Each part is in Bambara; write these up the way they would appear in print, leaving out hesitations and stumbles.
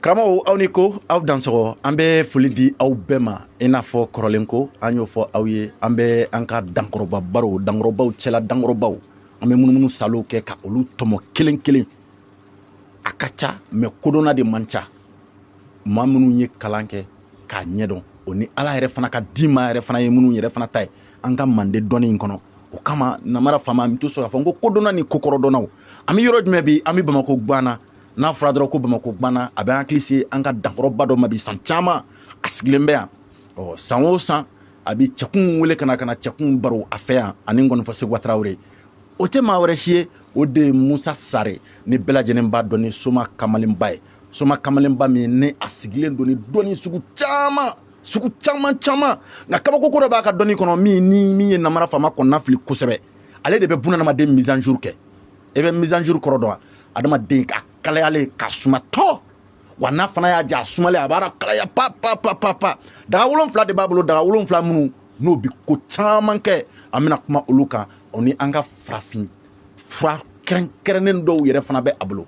Karamɔgɔw, aw ni ko, aw dansɔgɔ. An bɛ foli di aw bɛɛ ma. I n'a fɔ kɔrɔlen ko an y'o fɔ aw ye, an bɛ an ka dankɔrɔba baro, dankɔrɔbaw cɛla dankɔrɔbaw, an bɛ munumunu salow kɛ ka olu tɔmɔ kelen kelen. A ka ca, mais kodɔnna de man ca. Maa minnu ye kalan kɛ k'a ɲɛdɔn, o ni Ala yɛrɛ fana ka di maa yɛrɛ fana ye, minnu yɛrɛ fana ta ye an ka mande dɔnni in kɔnɔ. O kama, namara faama, an bɛ to sɔrɔ k'a fɔ n ko kodɔnna ni kokɔrɔdɔnnaw. An bɛ yɔrɔ jumɛn bi? An bɛ Bamakɔ guwanna. N'a fɔra dɔrɔn ko Bamakɔ guwanna, a bɛ an hakili se an ka dankɔrɔba dɔ ma bi. San caman a sigilen bɛ yan. Ɔ, san o san a bɛ cɛkunw wele ka na, ka na cɛkunw baro a fɛ yan, ani nkɔnifɔ Seguba Tarawele. O tɛ maa wɛrɛ si ye, o de ye Musa Sare ni bɛɛ lajɛlen b'a dɔn ni Soma Kamalenba ye. Soma Kamalenba min ni a sigilen don ni dɔnni sugu caman, sugu caman caman. Nka kabako ko dɔ b'a ka dɔnni kɔnɔ, min ni min ye namara faama kɔnɔna fili kosɛbɛ. Ale de bɛ bunadamaden mise en jour kɛ. E bɛ mise en jour kɔrɔ dɔn wa? Adamaden ka kalayalen ka suma tɔ wa, n'a fana y'a ja a sumalen, a b'a kalaya pa pa pa pa pa. Daga 7 de b'a bolo, daga 7 minnu n'o bi ko caman kɛ. An bɛna kuma olu kan, o ni an ka farafin fura kɛrɛnkɛrɛnnen dɔw yɛrɛ fana bɛ a bolo.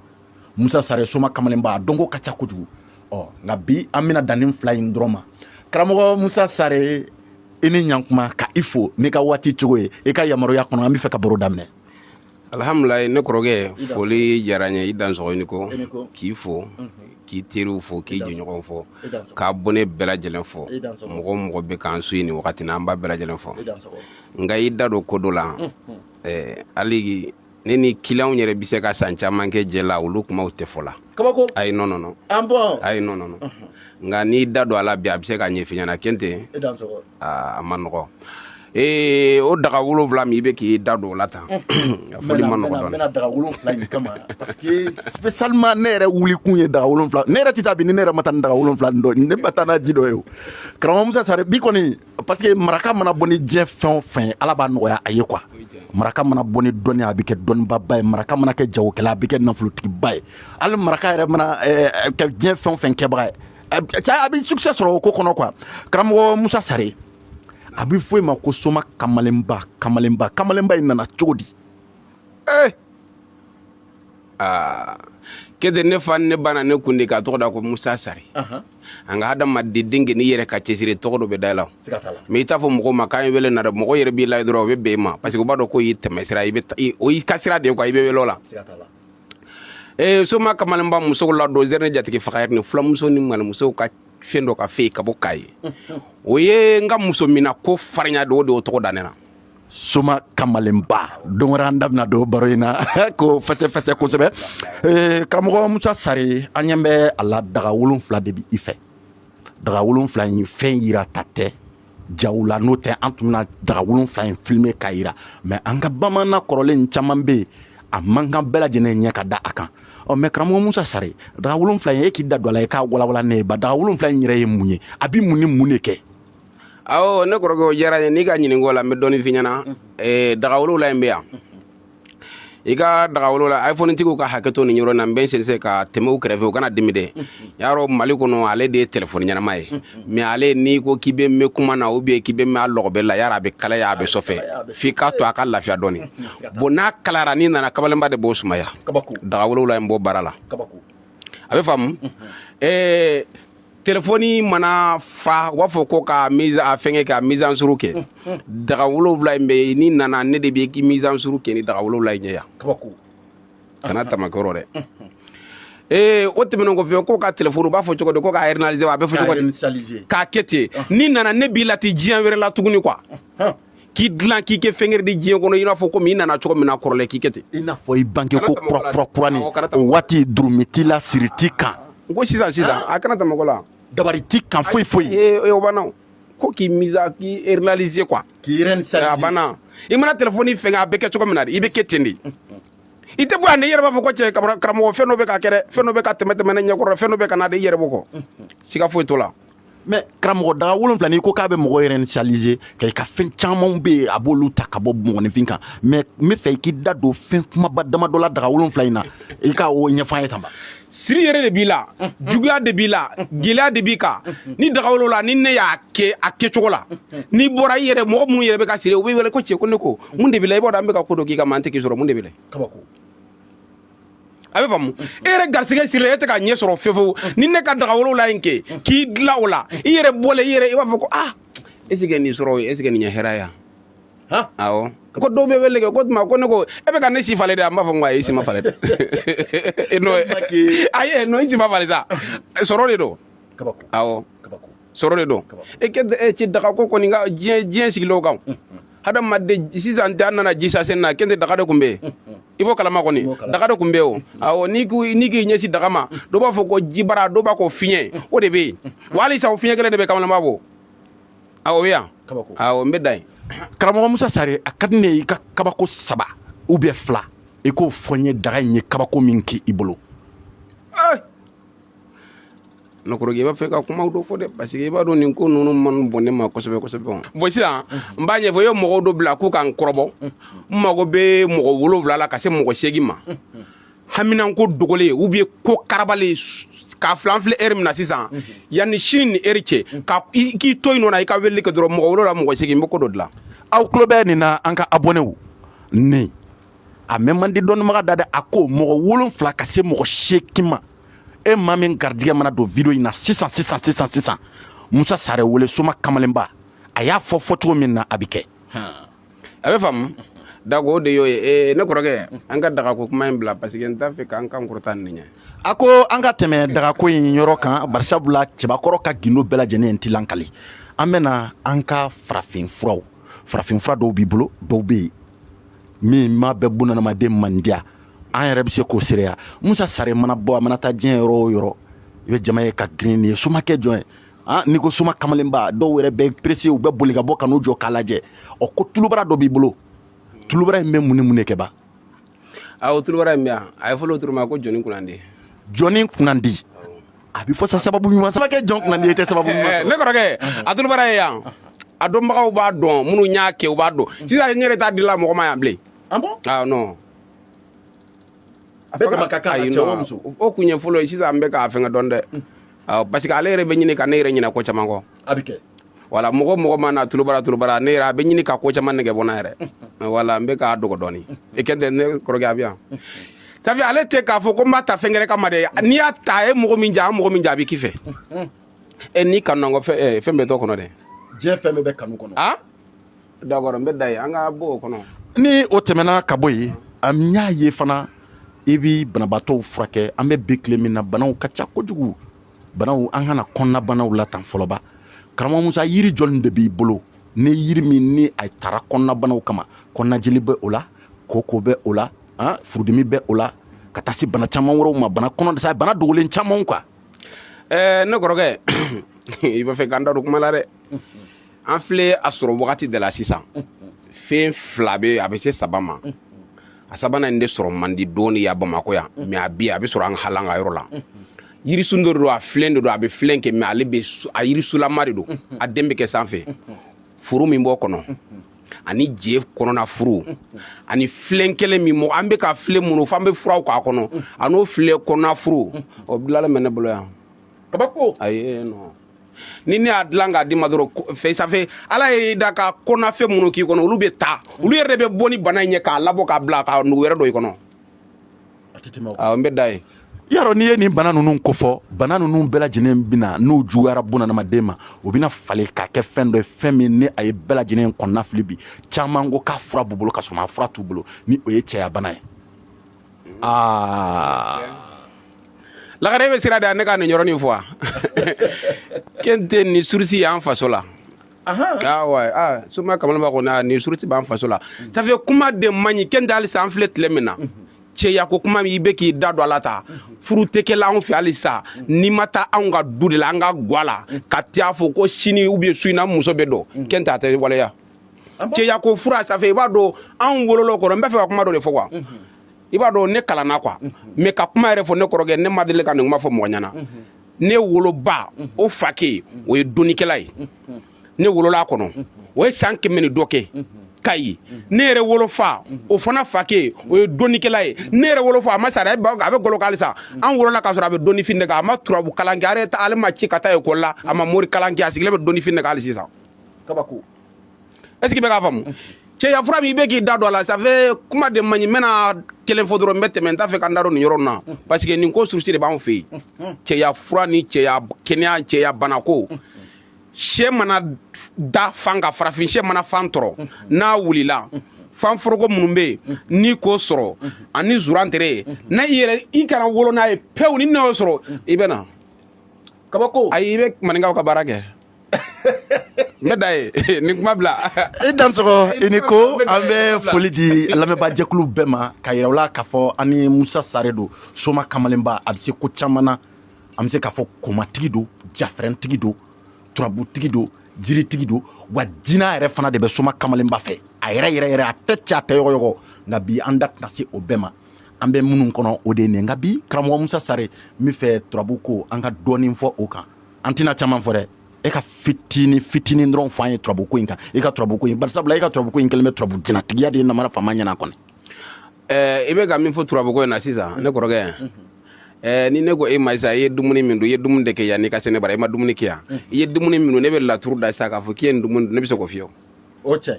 Musa Sare, Soma Kamalenba, a dɔnko ka ca kojugu. Ɔ, nka bi an bɛna dan nin fila in dɔrɔn ma. Karamɔgɔ Musa Sare, i ni ɲankuma, ka i fo n'i ka waati cogo ye. I ka yamaruya kɔnɔ, an bɛ fɛ ka baro daminɛ. Alhamdulilayi, ne kɔrɔkɛ, foli diyara n ye. I dansɔgɔ, i ni ko. K'i fo, k'i teriw fo, k'i jɛɲɔgɔnw fo, k'a bɔnɛ bɛɛ lajɛlen fo. Mɔgɔ o mɔgɔ bɛ k'an su nin wagati na, an b'a bɛɛ lajɛlen fo. Nka i da don ko dɔ la, hali ne ni kiliyanw yɛrɛ bɛ se ka san caman kɛ jɛ la, olu kumaw tɛ fɔ la. Kabako. Ayi, non, non, non. Ah bon? Ayi, non, non, non. Nka n'i da don a la bi, a bɛ se ka ɲɛf'i ɲɛna kente. A ma nɔgɔ. Ee, o daga 7 min i bɛ k'i da don o la tan, a fɔli ma nɔgɔ dɔɔni. N bɛna daga 7 in kama, parce que spécialement ne yɛrɛ wuli kun ye daga 7. Ne yɛrɛ tɛ taa bi ni ne yɛrɛ ma taa ni daga 7 nin dɔ, ne ma taa n'a ji dɔ ye. O karamɔgɔ Musa Sare, bi kɔni, parce que maraka mana bɔ ni diɲɛ fɛn o fɛn ye, Ala b'a nɔgɔya a ye quoi. Maraka mana bɔ ni dɔnni, a bɛ kɛ dɔnnibaba ye. Maraka mana kɛ jagokɛla, a bɛ kɛ nafolotigiba ye. Hali maraka yɛrɛ mana kɛ diɲɛ fɛn o fɛn kɛbaga ye, a bɛ succès sɔrɔ o ko kɔnɔ quoi. Karamɔgɔ Musa Sare, a bɛ fɔ i ma ko Soma Kamalenba. Kamalenba, Kamalenba in nana cogo di? Aa, kete, ne fa ni ne ba na ne kun de k'a tɔgɔ da ko Musa Sare. An ka hadamaden denkɛ, n'i yɛrɛ ka cɛsiri, tɔgɔ dɔ bɛ da i la. Mais i t'a fɔ mɔgɔw ma k'an ye wele na dɛ. Mɔgɔ yɛrɛ b'i la dɔrɔn, o bɛ bɛn i ma, parce que u b'a dɔn ko y'i tɛmɛ sira, i bɛ o y'i ka sira de ye quoi, i bɛ wele o la. Ee, Soma Kamalenba, musow la don zɛrɛ jatigi faga ni fulamuso ni malimusow ka fɛn dɔ ka fɛ ka bɔ k'a ye, o ye n ka muso mina ko farinya de, o de y'o tɔgɔ da ne na. Soma Kamalenba, don wɛrɛ an da bɛna don baro in na ko fɛsɛ fɛsɛ kosɛbɛ. Karamɔgɔ Musa Sare, an ɲɛ bɛ a la, daga 7 de bɛ i fɛ. Daga 7 in, fɛn yira ta tɛ jaw la, n'o tɛ an tun bɛna daga 7 in filmer k'a yira. Mais an ka bamanan kɔrɔlen caman bɛ yen, a man kan bɛɛ lajɛlen ɲɛ ka da a kan. Ɔ, mais karamɔgɔ Musa Sare, daga 7 in, e k'i da don a la, i k'a walawala ne ye ba. Daga 7 in yɛrɛ ye mun ye? A bɛ mun ni mun de kɛ? Awɔ, ne kɔrɔkɛ, o diyara n ye n'i ka ɲininka o la. N bɛ dɔɔnin f'i ɲɛna. Daga 7 in bɛ yan. I ka daga 7, iPhone tigiw ka hakɛ to nin yɔrɔ in na, n bɛ n sinsin ka tɛmɛ u kɛrɛfɛ, u kana dimi dɛ. Y'a dɔn, Mali kɔnɔ, ale de ye telefɔni ɲɛnama ye. Mais ale, n'i ko k'i bɛ mɛn kuma na, ou bien k'i bɛ mɛn a lɔgɔbɛ la, yarɔ a bɛ kalaya, a bɛ sɔfɛ, f'i k'a to a ka lafiya dɔɔni. Bon, n'a kalayara, n'i nana, kabalenba de b'o sumaya. Daga 7 in b'o baara la. A bɛ faamu. Telefɔni mana fa, u b'a fɔ ko ka mise a fɛngɛ, ka mise en jour kɛ. Daga 7 in bɛ yen, n'i nana, ne de bɛ k'i mise en jour kɛ ni daga 7 in ye yan. Kana tama kɔrɔ dɛ. O tɛmɛnen kɔfɛ, ko ka telefɔni, u b'a fɔ cogo di, ko k'a réinitialiser, a bɛ fɔ cogo di, k'a kɛ ten. N'i nana, ne b'i lati diɲɛ wɛrɛ la tuguni quoi, k'i dilan, k'i kɛ fɛn wɛrɛ di diɲɛ kɔnɔ, i n'a fɔ komi i nana cogo min na kɔrɔlen, k'i kɛ ten. I n'a fɔ i bange ko kura kura kurani, o waati durumi t'i la, siri t'i kan. N ko sisan sisan, a kana tɛmɛ ko la. Dabari t'i kan, foyi foyi. Ee, o banna, ko k'i mise, k'i réinitialiser quoi. K'i réinitialiser. A banna. I mana telefɔni fɛngɛ, a bɛ kɛ cogo min na de, i bɛ kɛ ten de. I tɛ bɔ yan de, i yɛrɛ b'a fɔ ko cɛ, karamɔgɔ, fɛn dɔ bɛ ka kɛ dɛ, fɛn dɔ bɛ ka tɛmɛ tɛmɛ ne ɲɛkɔrɔ, fɛn dɔ bɛ ka na de, i yɛrɛ b'o kɔ, siga foyi t'o la. Mais karamɔgɔ, daga 7, n'i ko k'a bɛ mɔgɔ réinitialiser, ka i ka fɛn caman bɛ yen, a b'olu ta ka bɔ mɔgɔninfin kan. Mais n bɛ fɛ i k'i da don fɛn kumaba damadɔ la daga 7 in na, i ka o ɲɛfɔ an ye tan ba. Siri yɛrɛ de b'i la, juguya de b'i la, gɛlɛya de b'i kan. Ni daga 7, ni ne y'a kɛ a kɛcogo la, n'i bɔra i yɛrɛ, mɔgɔ minnu yɛrɛ bɛ ka siri, u bɛ wele ko cɛ, ko ne ko mun de b'i la? I b'a dɔn, an bɛ ka ko dɔ k'i ka, ma an tɛ k'i sɔrɔ, mun de b'i la? Kabako. A bɛ faamu, e yɛrɛ garisɛgɛ sirilen, e tɛ ka ɲɛ sɔrɔ fewu fewu. Ni ne ka daga wolowula in kɛ k'i dilan o la, i yɛrɛ bɔlen, i yɛrɛ i b'a fɔ ko ah, est ce que nin sɔrɔ, est ce que nin ye hɛrɛ ye? Awɔ, ko dɔw bɛ wele kɛ ko tuma ko ne ko e bɛ ka ne si falen dɛ. An b'a fɔ ko ayi, i si ma falen dɛ. Non, ayi, non, i si ma falen sa, sɔrɔ de don. Awɔ, sɔrɔ de don. E kɛ e ci daga ko kɔni ka diɲɛ sigilen o kan hadamaden. Sisan tɛ, an nana ji sasen na kɛntɛ, daga de tun bɛ yen, i b'o kalama kɔni, daga de tun bɛ yen o. Awɔ, n'i k'i ɲɛsin daga ma, dɔw b'a fɔ ko jibara, dɔw b'a ko fiɲɛ, o de bɛ yen wa. Halisa o fiɲɛ kelen de bɛ kamalenba bɔ. Awɔ, o bɛ yan. Awɔ, n bɛ dan yen. Karamɔgɔ Musa Sare, a ka di ne ye i ka kabako saba ou bien fila, i k'o fɔ n ye, daga in ye kabako min k'i bolo. Ne kɔrɔkɛ, i b'a fɛ ka kumaw dɔ fɔ dɛ, parce que i b'a dɔn nin ko ninnu man bon ne ma kosɛbɛ kosɛbɛ. Bon, sisan n b'a ɲɛfɔ, i ye mɔgɔw dɔ bila k'u ka n kɔrɔbɔ. N mago bɛ mɔgɔ 7 la ka se mɔgɔ 8 ma. Haminanko dogolen ou bien ko karabalen k'a filan filɛ heure min na sisan, yanni sini ni heure cɛ, ka k'i to yen nɔ na, i ka weleli kɛ dɔrɔn, mɔgɔ 7, mɔgɔ 8, n bɛ ko dɔ dilan. Aw tulo bɛ nin na, an ka abonnéw nin a mɛn man di dɔnnibaga da dɛ. A ko mɔgɔ 7 ka se mɔgɔ 8 ma. E maa min garijɛgɛ mana don video in na sisan sisan sisan sisan, Musa Sare wele, soma kamalenba, a y'a fɔ fɔcogo min na, a bɛ kɛ. A bɛ faamu, d'accord, o de y'o ye. Ne kɔrɔkɛ, an ka dagako kuma in bila, parce que n t'a fɛ k'an kan kɔrɔta nin ɲɛ. A ko an ka tɛmɛ dagako in yɔrɔ kan, barisabula cɛbakɔrɔ ka gindo bɛɛ lajɛlen ti lankali. An bɛna an ka farafin furaw, farafin fura dɔw b'i bolo, dɔw bɛ yen min ma bɛɛ bunadamaden mandiya, an yɛrɛ bɛ se k'o seereya. Musa Sare mana bɔ, a mana taa diɲɛ yɔrɔ o yɔrɔ, i bɛ jama ye ka girin. Nin ye somakɛ jɔn ye? N'i ko soma kamalenba, dɔw yɛrɛ bɛ pressé, u bɛ boli ka bɔ ka n'u jɔ k'a lajɛ. Ɔ, ko tulubara dɔ b'i bolo, tulubara in bɛ mun ni mun de kɛ ba? Awɔ, tulubara in bɛ yan, a ye fɔlɔ o turu ma ko jɔnni kunnandi. Jɔnni kunnandi, a bɛ fɔ sa sababu ɲuman, samakɛ jɔn kunnandi, i tɛ sababu ɲuman sɔrɔ. Ne kɔrɔkɛ, a tulubara ye yan, a dɔnbagaw b'a dɔn, minnu y'a kɛ u b'a dɔn. Sisan n yɛrɛ t'a dila mɔgɔ ma yan bilen. Ah bon? Ah non. A bɛɛ dama ka kan, Ayi, cɛ o non. muso? O kun ye fɔlɔ ye, sisan n bɛ k'a fɛngɛ dɔn dɛ. Awɔ, parce que ale yɛrɛ bɛ ɲini ka ne yɛrɛ ɲinɛ ko caman kɔ. A bɛ kɛ. Wala mɔgɔ mɔgɔ ma na tulubara tulubara, ne yɛrɛ a bɛ ɲini ka ko caman nɛgɛ bɔ n na yɛrɛ. Wala n bɛ k'a dogo dɔɔni. I kɛ tɛ, ne kɔrɔkɛ, a bɛ yan. Ça fait ale tɛ k'a fɔ ko n b'a ta fɛn wɛrɛ kama dɛ. N'i y'a ta, a ye mɔgɔ min ja, a mɔgɔ min ja, a bɛ k'i fɛ. E n'i kanu ko fɛn fɛn bɛɛ t'o kɔnɔ dɛ. Diɲɛ fɛn bɛɛ bɛ kanu kɔnɔ. Ah d'accord, n bɛ da yen, an ka bɔ o kɔnɔ. Ni o tɛmɛna ka bɔ yen, an y'a ye fana i bi banabaatɔw furakɛ. An bɛ bi tile min na, banaw ka ca kojugu, banaw, an kana kɔnɔna banaw la tan fɔlɔba. Karamɔgɔ Musa, yiri jɔnni de b'i bolo ni yiri min ni a taara kɔnɔna banaw kama? Kɔnɔnajeli bɛ o la, koko bɛ o la, furudimi bɛ o la, ka taa se bana caman wɛrɛw ma, bana kɔnɔ sa, bana dogolen caman quoi. Ne kɔrɔkɛ, i b'a fɛ k'an da don kuma la dɛ. An filɛ a sɔrɔ wagati de la sisan, fɛn fila bɛ, a bɛ se saba ma. A sabanan in de sɔrɔ man di dɔɔni yan Bamakɔ yan, mais a bi a bɛ sɔrɔ an ka hali an ka yɔrɔ la. Yirisun dɔ de don, a filen de don, a bɛ filen kɛ, mais ale bɛ a yirisulama de don, a den bɛ kɛ sanfɛ. Furu min b'o kɔnɔ ani je kɔnɔna furu ani filen kelen min mɔgɔ an bɛ ka filen minnu f'an bɛ furaw k'a kɔnɔ, a n'o filen kɔnɔna furu, o dilanlen bɛ ne bolo yan. Kabako. Ayi, non, ni ne y'a dilan k'a d'i ma dɔrɔn, fɛn sanfɛ ala yɛrɛ da ka kɔnɔnafɛn minnu k'i kɔnɔ, olu bɛ taa, olu yɛrɛ de bɛ bɔ ni bana in ye k'a labɔ k'a bila ka nugu wɛrɛ don i kɔnɔ. A tɛ tɛmɛ o. Awɔ, n bɛ da yen. Yarɔ, n'i ye nin bana ninnu kofɔ, bana ninnu bɛɛ lajɛlen bɛna n'u juguyara bunadamaden ma, u bɛna falen k'a kɛ fɛn dɔ ye, fɛn min ni a ye bɛɛ lajɛlen kɔnɔna fili. Bi caman ko k'a fura b'u bolo ka sɔrɔ a fura t'u bolo, ni o ye cɛya bana ye. Aa. Lagare bɛ sira da ne ka nin yɔrɔnin fɔ wa kente, nin source y'an faso la. Ah ouais, ah suma kamalaba ko na nin source b'an faso la. Ça fait kuma de man ɲi kente. Halisa an filɛ tile min na, cɛya ko kuma min, i bɛ k'i da don a la ta, furu tɛ kɛla anw fɛ halisa. N'i ma taa anw ka du de la, an ka gwa la, ka taa fɔ ko sini ou bien su in na muso bɛ don kente, a tɛ waleya. Cɛya ko fura, ça fait i b'a dɔn anw wolola o kɔnɔ. N b'a fɛ ka kuma dɔ de fɔ quoi. I b'a dɔn ne kalanna quoi, mais ka kuma yɛrɛ fɔ, ne kɔrɔkɛ, ne ma deli ka nin kuma fɔ mɔgɔ ɲɛna. Ne woloba, o fakɛ, o ye dɔnnikɛla ye. Ne wolola a kɔnɔ, o ye san 100 ni dɔ kɛ Kayi. Ne yɛrɛ wolofa, o fana fakɛ, o ye dɔnnikɛla ye. Ne yɛrɛ wolofa, a ma sa dɛ, a bɛ golo halisa. An wolola k'a sɔrɔ a bɛ dɔnnifin de kan. A ma turabu kalan kɛ, ale ma ci ka taa ekɔli la, a ma mori kalan kɛ, a sigilen bɛ dɔnnifin de kan hali sisan. Kabako. Est ce que i bɛ k'a faamu? Cɛya fura min i bɛ k'i da don a la, ça fait kuma de man ɲi. N bɛna kelen fɔ dɔrɔn, n bɛ tɛmɛ. N t'a fɛ ka n da don nin yɔrɔ in na, parce que nin ko source de b'anw fɛ yen. Cɛya fura ni cɛya kɛnɛya, cɛya banako, sɛ mana da fan kan, farafin sɛ mana fan tɔrɔ, n'a wulila, fan foroko minnu bɛ yen n'i k'o sɔrɔ ani zuran tere n'a i yɛrɛ i kana wolo n'a ye pewu, ni ne y'o sɔrɔ, i bɛ na. Kabako. Ayi, i bɛ maninkaw ka baara kɛ. N bɛ da ye nin kuma bila. I dansɔgɔ, i ni ko. An bɛ foli di lamɛnbaajɛkulu bɛɛ ma ka yira u la k'a fɔ an ni Musa Sare don, soma kamalenba. A bɛ se ko caman na. An bɛ se k'a fɔ komatigi don, jafɛrɛntigi don, turabutigi don, jiritigi don, wa jinɛ yɛrɛ fana de bɛ soma kamalenba fɛ a yɛrɛ yɛrɛ yɛrɛ. A tɛ cɛ, a tɛ yɔgɔyɔgɔ. Nka bi, an da tɛna se o bɛɛ ma. An bɛ minnu kɔnɔ, o de ye nin. Nka bi, karamɔgɔ Musa Sare, n bɛ fɛ turabu ko, an ka dɔɔnin fɔ o kan. An tɛna caman fɔ dɛ. E ka fitinin fitinin dɔrɔn fɔ an ye turabu ko in kan, i ka turabu ko in, barisabula i ka turabu ko in kɛlen bɛ turabu jinatigiya de ye namara faama ɲɛna kɔni. I bɛ ka min fɔ turabu ko in na sisan, ne kɔrɔkɛ, ni ne ko e ma sisan, i ye dumuni min dun, i ye dumuni de kɛ yan n'i ka se ne bara, i ma dumuni kɛ yan, i ye dumuni min dun, ne bɛ laturu da sisan k'a fɔ k'i ye nin dumuni dun, ne bɛ se k'o f'i ye. O cɛ.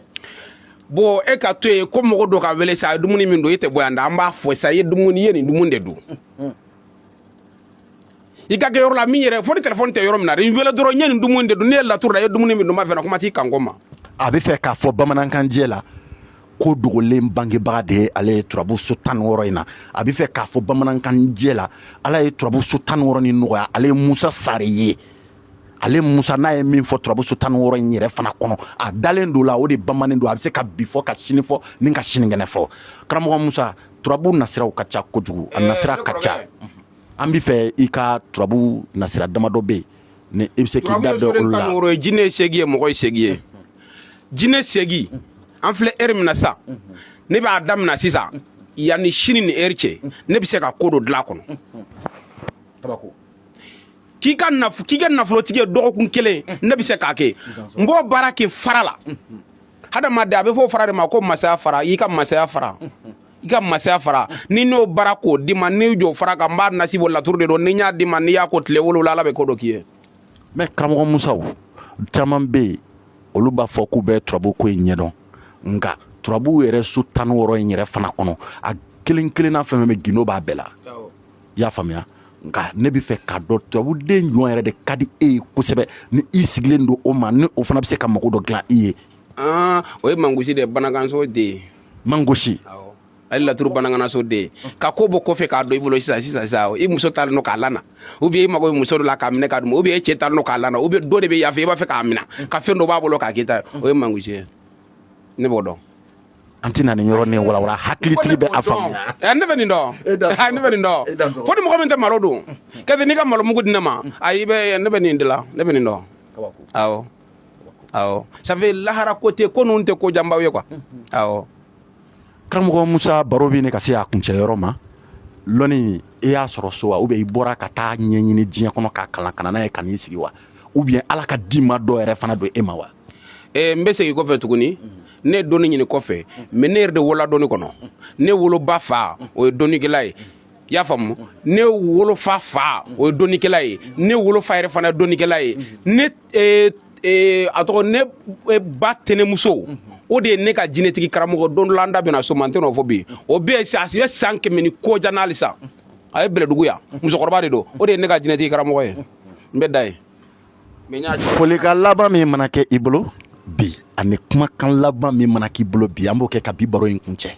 Bon, e ka to yen ko mɔgɔ dɔ ka wele sisan, a ye dumuni min dun, e tɛ bɔ yan dɛ, an b'a fɔ sisan, i ye dumuni, i ye nin dumuni de dun. I ka kɛ yɔrɔ la min yɛrɛ fo ni telefɔni tɛ yɔrɔ min na, n wele dɔrɔn, n ye nin dumuni de dun. Ne ye laturu da, i ye dumuni min dun, n b'a fɛ kuma t'i kanko ma. A bɛ fɛ k'a fɔ bamanankan jɛ la ko dogolen bangebaga de ye ale ye turabu so 16 in na. A bɛ fɛ k'a fɔ bamanankan jɛ la, Ala ye turabu so 16 ni nɔgɔya ale ye Musa Sare ye. Ale Musa n'a ye min fɔ turabu so 16 in yɛrɛ fana kɔnɔ, a dalen don la, o de bamanen don. A bɛ se ka bi fɔ, ka sini fɔ, ni ka sinikɛnɛ fɔ. Karamɔgɔ Musa, turabu nasiraw ka ca kojugu, a nasira ka ca. An bɛ fɛ i ka turabu nasira damadɔ bɛ yen ni i bɛ se k'i da don olu la. Jinɛ ye seegin ye, mɔgɔ ye seegin ye. Jinɛ seegin, an filɛ eri min na sisan, ne b'a daminɛ sisan, yanni sini ni eri cɛ, ne bɛ se ka ko dɔ dilan a kɔnɔ. K'i ka naf k'i ka nafolotigi ye dɔgɔkun kelen, ne bɛ se k'a kɛ. N b'o baara kɛ fara la. Hadamaden, a bɛ fɔ fara de ma ko masaya fara. I ka masaya fara, i ka masaya fara. Ni n'o baara k'o d'i ma, n'i jɔ fara kan, n b'a nasi bɔ, laturu de don. Ni n y'a d'i ma, n'i y'a ko tile 7, Ala bɛ ko dɔ k'i ye. Mais karamɔgɔ Musaw, caman bɛ yen, olu b'a fɔ k'u bɛ turabu ko in ɲɛdɔn, nka turabu yɛrɛ so 16 in yɛrɛ fana kɔnɔ, a kelen kelenna fɛn fɛn bɛ, gindo b'a bɛɛ la. I y'a faamuya? Nka ne bɛ fɛ k'a dɔn, turabuden jɔn yɛrɛ de ka di e ye kosɛbɛ, ni i sigilen don o ma, ni o fana bɛ se ka mago dɔ dilan i ye? O ye mangosi de ye, banakanso den ye. Mangosi. Ale laturu banakanso den ka ko bɔ kɔfɛ k'a don i bolo sisan sisan sisan. I muso taalen don k'a lana, ou bien i mago bɛ muso dɔ la k'a minɛ k'a dun, ou bien e cɛ taalen don k'a lana, ou bien dɔ de bɛ yan fɛ, i b'a fɛ k'a minɛ ka fɛn dɔ b'a bolo k'a k'i ta ye, o ye mangosi ye. Ne b'o dɔn. An tɛna nin yɔrɔ nin walawala, hakilitigi bɛ a faamuya. Ne bɛ nin dɔn, ne bɛ nin dɔn. Fo ni mɔgɔ min tɛ malo dun kɛtɛ, n'i ka malo mugu di ne ma, ayi, bɛ ne bɛ nin de la, ne bɛ nin dɔn. Awɔ, awɔ, ça fait lahara ko tɛ, ko ninnu tɛ ko janbaw ye quoi, awɔ. Karamɔgɔ Musa, baro bɛ ne ka se a kuncɛ yɔrɔ ma. Lɔnni, i y'a sɔrɔ so wa, ou bien i bɔra ka taa ɲɛɲini diɲɛ kɔnɔ k'a kalan ka na n'a ye ka n'i sigi wa, ou bien Ala ka di ma dɔ yɛrɛ fana don e ma wa? N bɛ segin kɔfɛ tuguni. Ne ye dɔnni ɲini kɔfɛ, mais ne yɛrɛ de wolola dɔnni kɔnɔ. Ne woloba fa, o ye dɔnnikɛla ye, i y'a faamu? Ne wolofa fa, o ye dɔnnikɛla ye. Ne wolofa yɛrɛ fana ye dɔnnikɛla ye. Ne a tɔgɔ, ne ba tɛnɛmuso, o de ye ne ka jinɛtigi karamɔgɔ. Don dɔ la, an da bɛna so ma, n tɛn'o fɔ bi. O bɛ yen, a bɛ san 100 ni kɔ jan n'hali sa. A ye Bɛlɛdugu yan, musokɔrɔba de don. O de ye ne ka jinɛtigi karamɔgɔ ye. N bɛ da yen. Folikan laban min mana kɛ i bolo bi, ani kumakan laban min mana k'i bolo bi, an b'o kɛ ka bi baro in kuncɛ.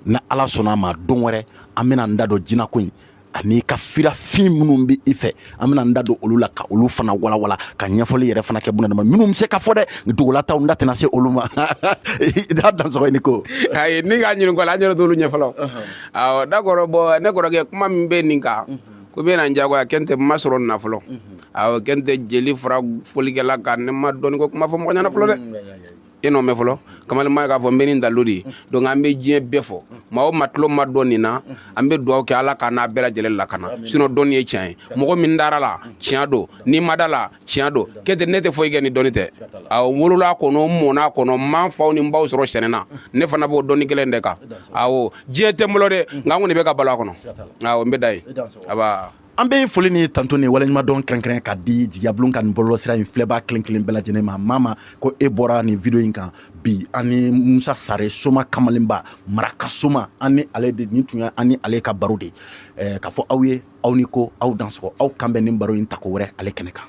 Ni Ala sɔnna a ma, don wɛrɛ an bɛna n da don jinako in ani ka firafin minnu bɛ i fɛ, an bɛna n da don olu la ka olu fana walawala, ka ɲɛfɔli yɛrɛ fana kɛ bunadama minnu bɛ se ka fɔ dɛ. Dogolataw, n da tɛna se olu ma. I da dansɔgɔ i ni ko. Ayi, ni k'a ɲininka la, an yɛrɛ t'olu ɲɛ fɔlɔ. Awɔ, d'accord. Bon, ne kɔrɔkɛ, kuma min bɛ nin kan ko bɛ na n jagoya kɛ, n tɛ ma sɔrɔ nin na fɔlɔ. Awɔ, kɛ n tɛ jeli fara folikɛla kan, ne ma dɔnni ko kuma fɔ mɔgɔ ɲɛna fɔlɔ dɛ. E n'o mɛn fɔlɔ, kamalen ma k'a fɔ n bɛ nin dalilu de ye. Donc an bɛ diɲɛ bɛɛ fɔ, maa o maa tulo ma dɔn nin na, an bɛ dugawu kɛ Ala k'a n'a bɛɛ lajɛlen lakana. Sinon dɔnni ye tiɲɛ ye, mɔgɔ min dara la, tiɲɛ don, n'i ma da la, tiɲɛ don. Kɛ tɛ, ne tɛ foyi kɛ ni dɔnni tɛ. Awɔ, n wolola kɔnɔ, n mɔnna kɔnɔ, n m'an faw ni n baw sɔrɔ sɛnɛ na, ne fana b'o dɔnni kelen de kan. Awɔ, diɲɛ tɛ n bolo dɛ, nka n kɔni bɛ ka balo a kɔnɔ. Awɔ, n bɛ da yen. Aba. An bɛ foli ni tanto ni waleɲumandɔn kɛrɛnkɛrɛn ka di Jigiyabulon ka nin bɔlɔlɔsira in filɛbaa kelen kelen bɛɛ lajɛlen ma. Maa ma ko e bɔra nin video in kan bi, an ni Musa Sare, soma kamalenba, maraka soma, an ni ale de nin tun ye, an ni ale ka baro de k'a fɔ aw ye. Aw ni ko aw dansɔgɔ, aw kan bɛn nin baro in tako wɛrɛ ale kɛnɛ kan.